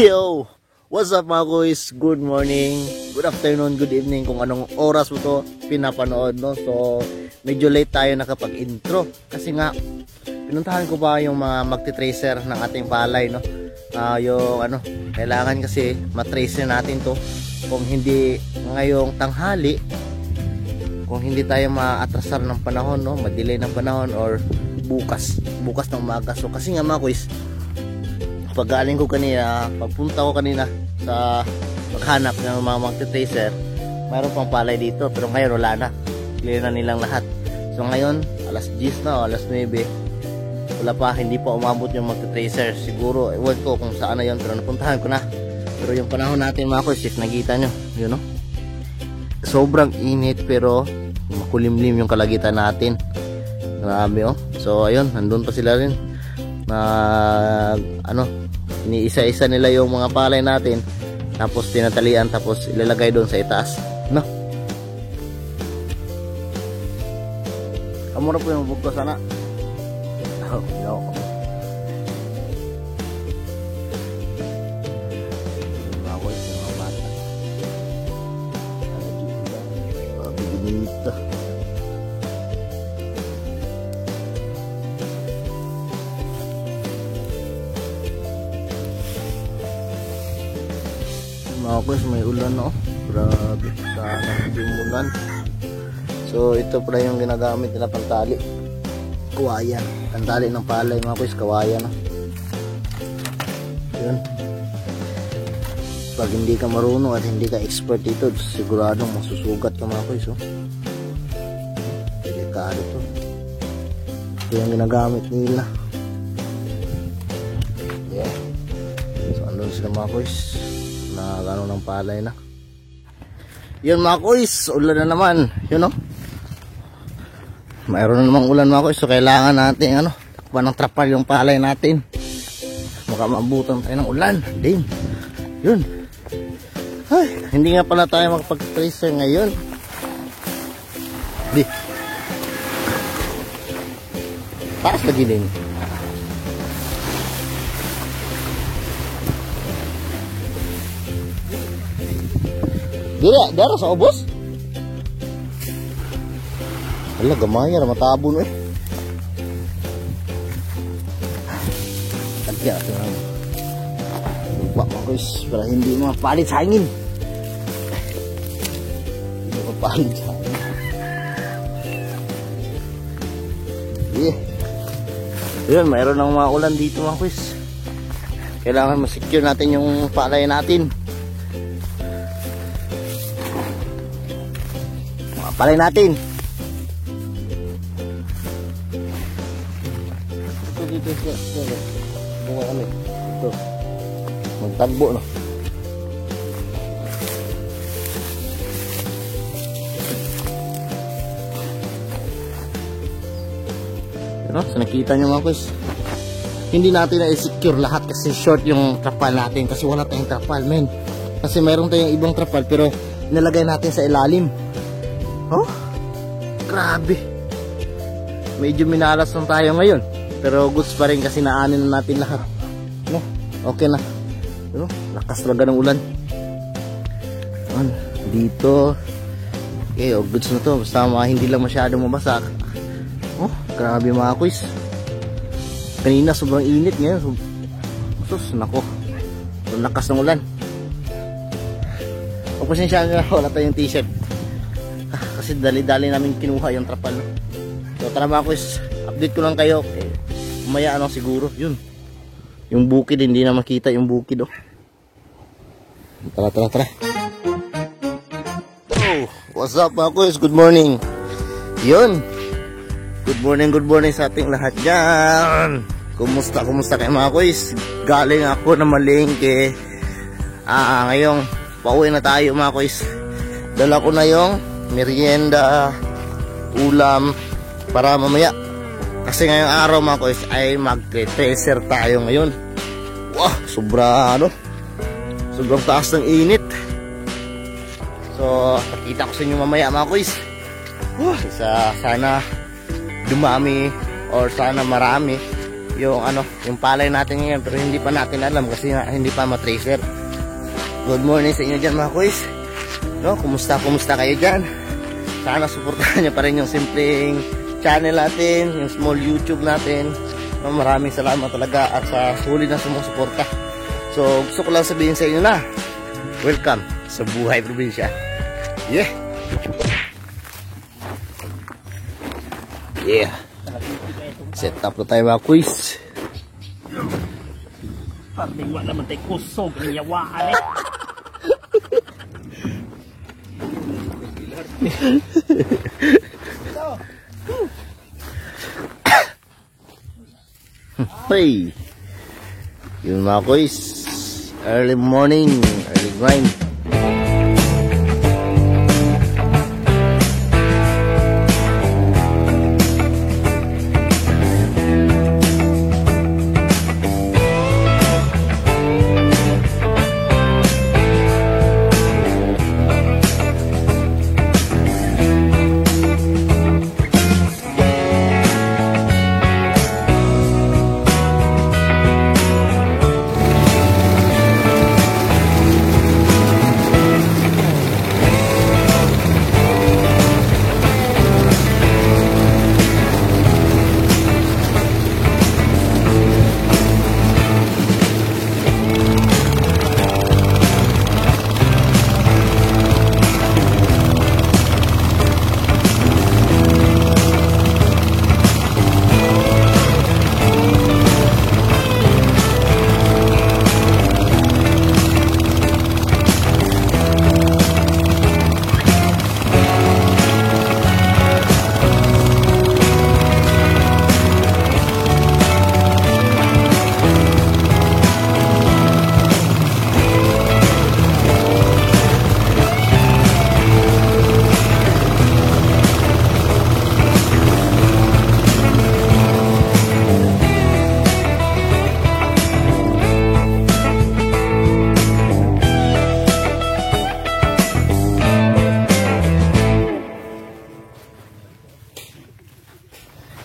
Yo! What's up mga guys? Good morning, good afternoon, good evening kung anong oras mo to pinapanood, no? So, medyo late tayo nakapag-intro kasi nga pinuntahan ko pa yung mga magti-tracer ng ating palay, no? Kailangan kasi matracer natin to kung hindi ngayong tanghali, kung hindi tayo maatrasar ng panahon, no? Madelay ng panahon or bukas ng umaga. So, kasi nga mga guys, paggaling ko kanina, pagpunta ko kanina sa maghanap ng mga magti-tracer, mayroon pang palay dito pero ngayon wala na, clear na nilang lahat. So ngayon alas 10 na, alas 9, wala pa, hindi pa umabot yung magti-tracer. Siguro ewan ko kung saan na yun, pero napuntahan ko na. Pero yung panahon natin mga kuys, nakita nyo yun, no? Sobrang init pero makulimlim yung kalagitan natin, grabe, oh. So ayun, nandun pa sila rin iniisa-isa nila yung mga palay natin, tapos tinatalian, tapos ilalagay doon sa itaas, no? Kamura po yung bugto sana. Oh, no. Mga kuys, may ulan, no? Grabe, sana hindi umulan. So ito pala yung ginagamit nila pantali, kawayan, pantali ng palay mga kuys, kawayan, no? Yun, pag hindi ka marunong at hindi ka expert dito, siguradong masusugat ka mga kuys, oh. Delikado to. Ito yung ginagamit nila. Yeah. So andun sila mga kuys, na gano'n ng palay na. Yun mga kuys, ulan na naman, yun, no? Mayroon na namang ulan mga kuys, so kailangan natin takpan ng trapal yung palay natin, baka maabutan tayo ng ulan din. Yun, ay, hindi nga pala tayo makapag-tracer ngayon. Di taas lagi din. Dara sa obos? Hala, gamay na matabon, eh. Tagya ito na. Lupa mga guys, para hindi mapalit sa hangin. Hindi mapalit sa hangin. Yeah. Yun, mayroon ng mga ulan dito mga guys. Kailangan masecure natin yung palay natin. Palay natin. Dito bunga kami. Ito. Magtagbo, no. Pero so nakita nyo mga kuys, hindi natin na-secure lahat kasi short yung trapal natin, kasi wala tayong trapal, men. Kasi mayroon tayong ibang trapal pero nilagay natin sa ilalim. Oh, grabe. Medyo minalas lang tayo ngayon, pero goods pa rin kasi naanin na natin lahat, no? Okay na. Pero lakas talaga ng ulan. Dito. Okay, goods na to. Basta hindi lang masyadong mabasa. Oh, grabe mga kuys. Kanina sobrang init, ngayon sus, nako, lakas ng ulan. Pasensya na, wala tayong t-shirt. Kasi dali-dali namin kinuha yung trapal. So tara mga kuys, update ko lang kayo. Umaya siguro, yun. Yung bukid, hindi na makita yung bukid, oh. Tara. Oh, what's up mga kuys? Good morning. Yun. Good morning sa ating lahat dyan. Kumusta kayo mga kuys? Galing ako na malengke. Ngayong pauwi na tayo mga kuys. Dala ko na yung merienda, ulam para mamaya, kasi ngayong araw mga kuys ay mag-tracer tayo ngayon. Wow, sobrang taas ng init. So nakita ko sa inyo mamaya mga kuys. Sana dumami or sana marami yung ano, yung palay natin ngayon, pero hindi pa natin alam kasi hindi pa matracer. Good morning sa inyo dyan mga kuys. No, kumusta kayo dyan? Sana suportahan nyo pa rin yung simpleng channel natin, yung small YouTube natin. No, maraming salamat talaga at sa sulit na sumusuporta. So gusto ko lang sabihin sa inyo na welcome sa Buhay Probinsya. Yeah. Yeah. Set up na tayo mga quiz. Pagdiwa naman tayo kusog ang yawaan eh. Hey. Yun mga quiz. Early morning, early grind.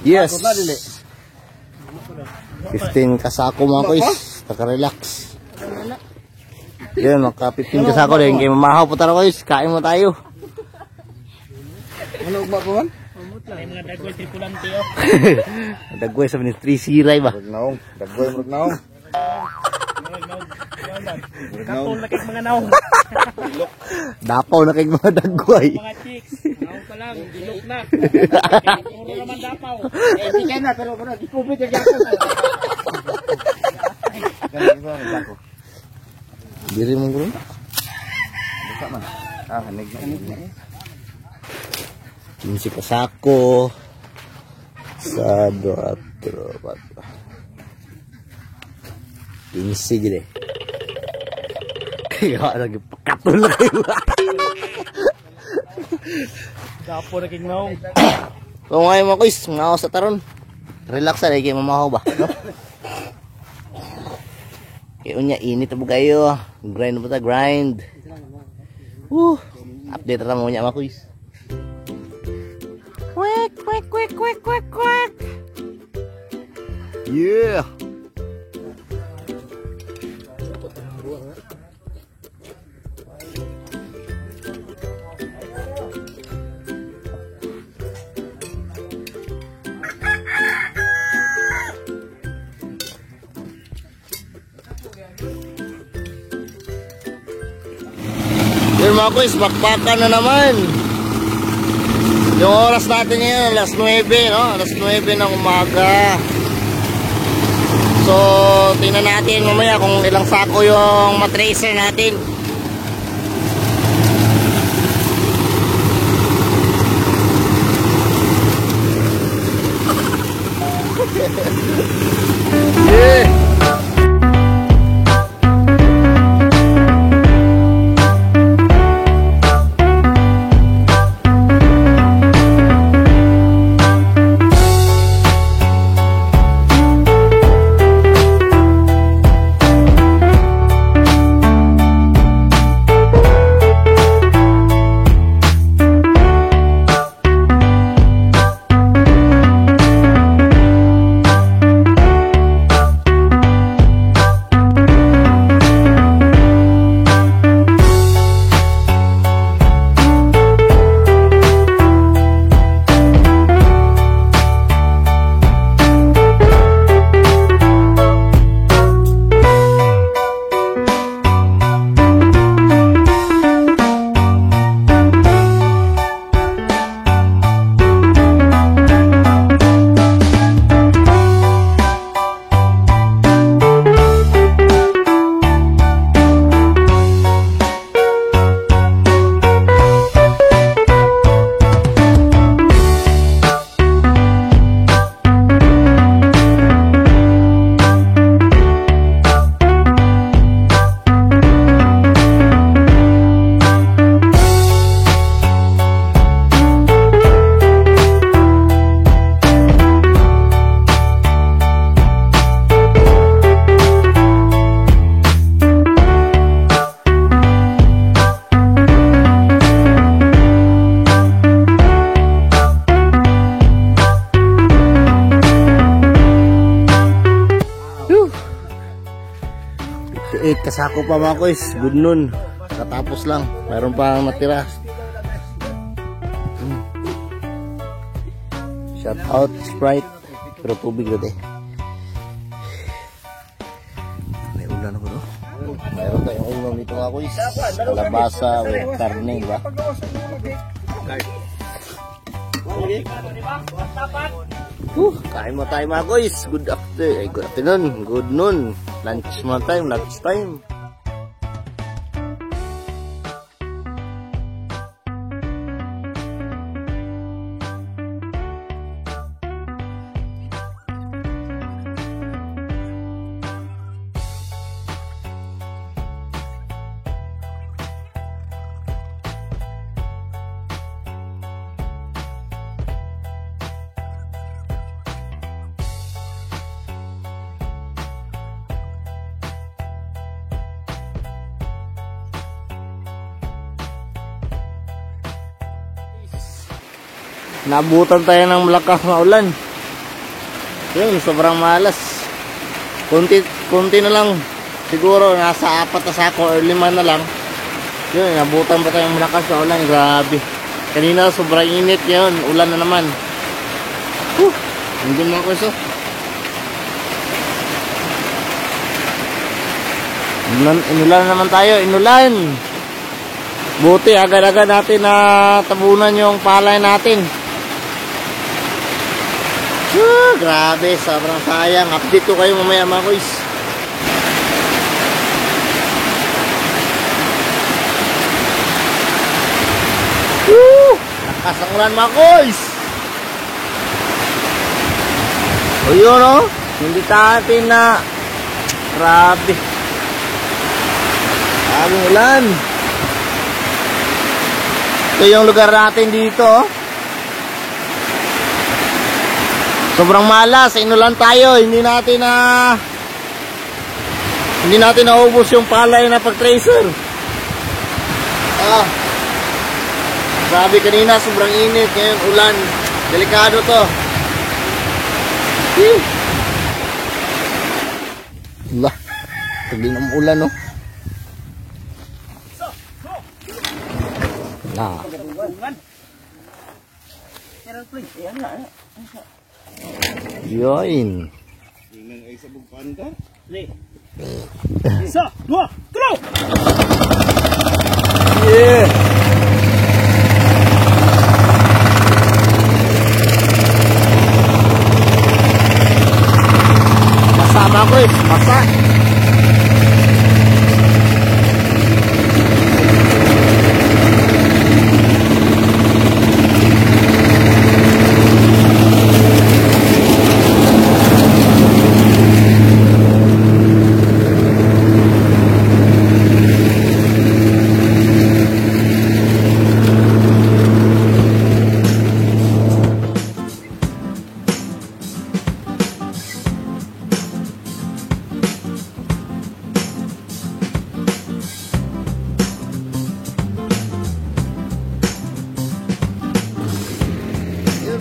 Yes. 15 kasako mga kuys. Taka-relax. Yan, maka 15 kasako din. Kaya mamahaw po tayo kuys. Kain mo tayo. Ano ba po man? Ay mga dagway tripulante oh. Dagway sa Ministry Siray ba? Naong, dagway mo naong. Katol na kay mga naong. Dapaw na kay mga dagway. Mga chicks. Naong pa lang, dilok na. Puro naman dapaw. Eh, di ka na, pero ikupit yung jako. Diri mo gulong? Buka man. Ah, hanig na. 15 kasako. Sa 2, 4. 15 gini. Kaya lagi pakatol na kayo. Dapo na kay naong. Kung ngayon mga kuys, mga sa taron. Relax na, kayo mamahaw ba? No? Kaya unya, init na po kayo. Grind po ta, grind. Update na mo niya mga kuys. Quick. Yeah. Yun mga kuys, bakbakan na naman. Yung oras natin ngayon, alas 9, no? Alas 9 ng umaga. So, tingnan natin mamaya kung ilang sako yung matracer natin. Yeah. kasako pa mga koys. Good noon. Katapos lang. Mayroon pa natira. Shout out Sprite. Pero tubig ulit eh. May ulan ako no? Mayroon tayong ulam dito mga koys. Kalabasa with karne, diba? Kain mo tayo mga koys. Good afternoon. Good noon. Lunch mo time. Lunch time. Nabutan tayo ng malakas na ulan. Yun, sobrang malas. Kunti na lang. Siguro nasa 4 na sako or 5 na lang. Yun, nabutan pa tayo ng malakas na ulan. Grabe. Kanina sobrang init yun. Ulan na naman. Hindi mo ako iso. Inulan naman tayo. Inulan. Buti agad-agad natin na tabunan yung palay natin. Grabe, sobrang sayang. Update ko kayo mamaya mga koys. Lakas ang ulan mga koys. O yun o, hindi natin na grabe. Grabing ulan. Ito yung lugar natin dito oh. Sobrang malas, inulan tayo, hindi natin naubos yung palay na pag-tracer. Grabe kanina, sobrang init, ngayon ulan. Delikado to. Allah, tagli ng ulan no. Nah. Yoin. Tingnan ay sa bugpanda. Isa, dua, tro. Yeah. Masa mga koys, masa.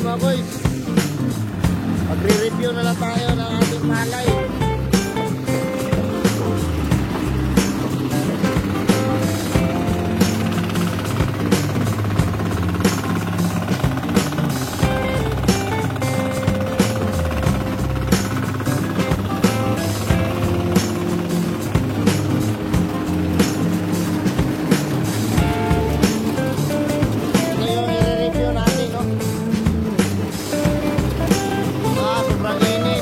Mga boys, magre-review na lang tayo ng ating palay. Ito yung i-review natin, no? Sobrang init.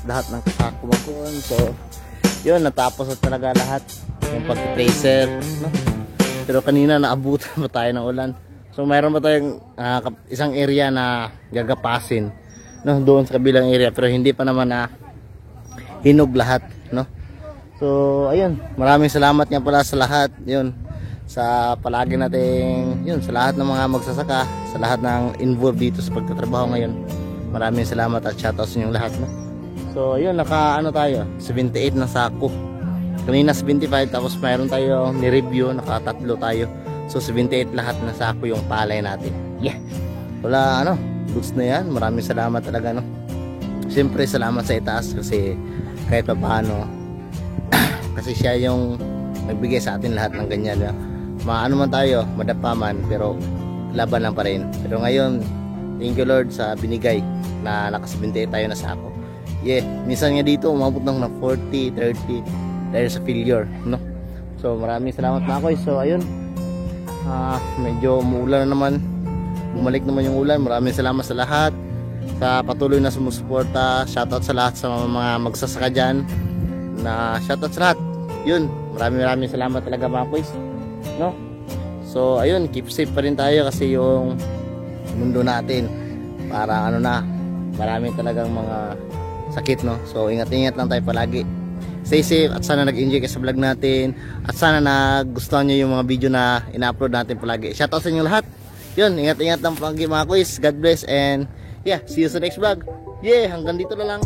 lahat ng kakumakon. So yun, natapos na talaga lahat yung pag-tracer, no? Pero kanina naabutan pa tayo ng ulan. So mayroon pa tayong isang area na gagapasin, no, doon sa kabilang area, pero hindi pa naman na hinog lahat, no. So ayun, maraming salamat nga pala sa lahat, yun, sa palagi nating, yun, sa lahat ng mga magsasaka, sa lahat ng involved dito sa pagtatrabaho ngayon. Maraming salamat at shoutout sa inyong lahat, no. So ayun, naka ano tayo, 78 na sako. Kanina 75, tapos mayroon tayo ni-review, naka-tatlo tayo. So 78 lahat na sako yung palay natin. Yeah. Wala ano, goods na yan. Maraming salamat talaga, no. Siyempre salamat sa itaas kasi kahit pa paano kasi siya yung nagbigay sa atin lahat ng ganyan, no? Maano man tayo, madapa man, pero laban lang pa rin. Pero ngayon, thank you Lord sa binigay na naka-78 tayo na sako. Yeah, minsan nga dito umabot ng 40, 30 dahil sa failure, no. So maraming salamat mga koy. So ayun, medyo umuulan na naman, bumalik naman yung ulan. Maraming salamat sa lahat, sa patuloy na sumusuporta. Shoutout sa lahat sa mga magsasaka dyan, na shoutout sa lahat. Yun, maraming salamat talaga mga koy, no. So ayun, keep safe pa rin tayo kasi yung mundo natin para ano na, maraming talagang mga sakit, no. So ingat-ingat lang tayo palagi. Stay safe at sana nag-enjoy kayo sa vlog natin. At sana nagustuhan nyo yung mga video na ina-upload natin palagi. Shoutout sa inyo lahat. Yun, ingat-ingat lang palagi mga kuys. God bless and yeah, see you sa next vlog. Yeah, hanggang dito na lang.